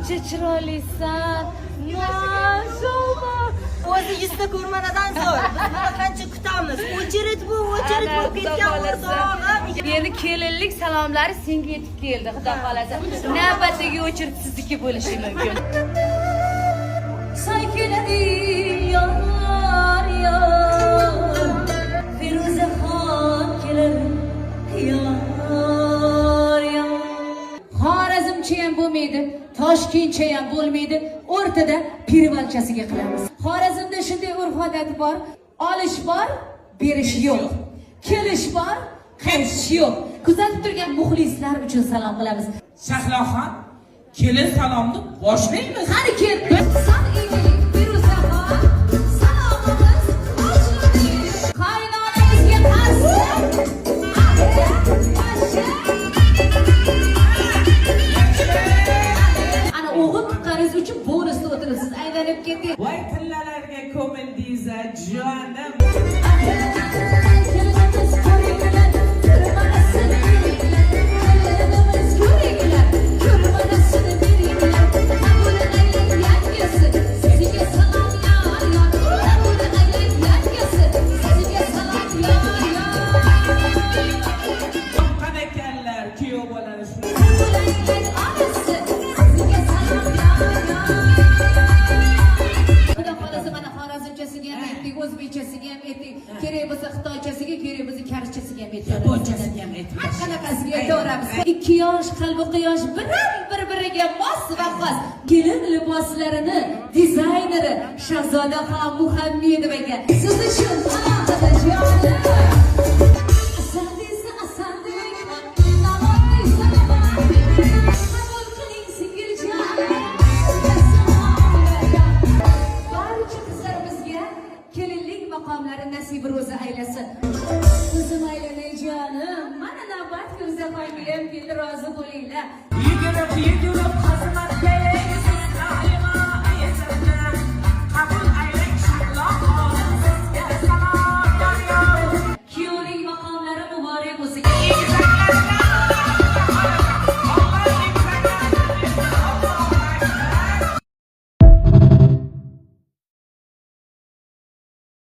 Qancha chiroylisan. Mashalloh. O'zi yuzta ko'rmanadan zo'r. Biz buni qancha kutamiz. Очередь bu, очередь Ana, bo'lib Xudo ketgan xohlasa. o'rtog'im. Endi kelinlik salomlari senga yetib keldi, Xudo xohlasa. Navbatdagi очередь sizniki bo'lishi mumkin. Soy keladi, yor yor. Feruzaxon kelar, yor yor. Xorazmcha ham bo'lmaydi, Toshkentcha ham bo'lmaydi, o'rtada Pirvalchasiga qilamiz. Xorazmda shunday urf-odat bor, olish bor, berish yo'q. Kelish bor, qaytish yo'q. Kuzatib turgan muxlislar uchun salom qilamiz. Shahloxon, kelin salomni boshlaymiz. Qani, ketdi. San Feruzaxon, salomimiz boshlandi. Qaynonamizga qarshi. Boshi. Ana, o'g'il tuqqaningiz uchun bonusda o'tiribsiz. Aylanib keting. Voy, tillalarga ko'mildingiz, jonim. Kelinimiz ko'ringlar, ko'rmanasini beringlar. Kelinimiz ko'ringlar, ko'rmanasini beringlar. Qabul aylang, yangasi, sizga salom, yor yor. Qabul aylang, yangasi, sizga salom, yor yor. Topgan ekanlar kuyov bolani shu. Qabul aylang, onasi, sizga salom, yor yor. Xudo xohlasa, mana xorazmchasiga ham aytdik, o'zbekchasiga ham aytdik. Kerak bo'lsa xitoychasiga, kerak bo'lsa karischasiga ham aytamiz. Yaponchasiga ham aytib. Har qanaqasiga aytaveramiz. Ikki yosh qalbi quyosh biram bir-biriga mos va xos. Kelin liboslarini dizayneri Shahzodaxon Muhammedovaga siz uchun alohida, jonim. Asal desa asaldek, navot desa navot. Qabul qiling, singiljon. Sizga salom. Barcha qizlarimizga kelinlik maqomlari nasib ro'za aylasin. O'zim aylanay, jonim. Mana, navbat Firuzaxonga ham keldi, rozi bo'linglar. Yugurib, yugurib xizmatga.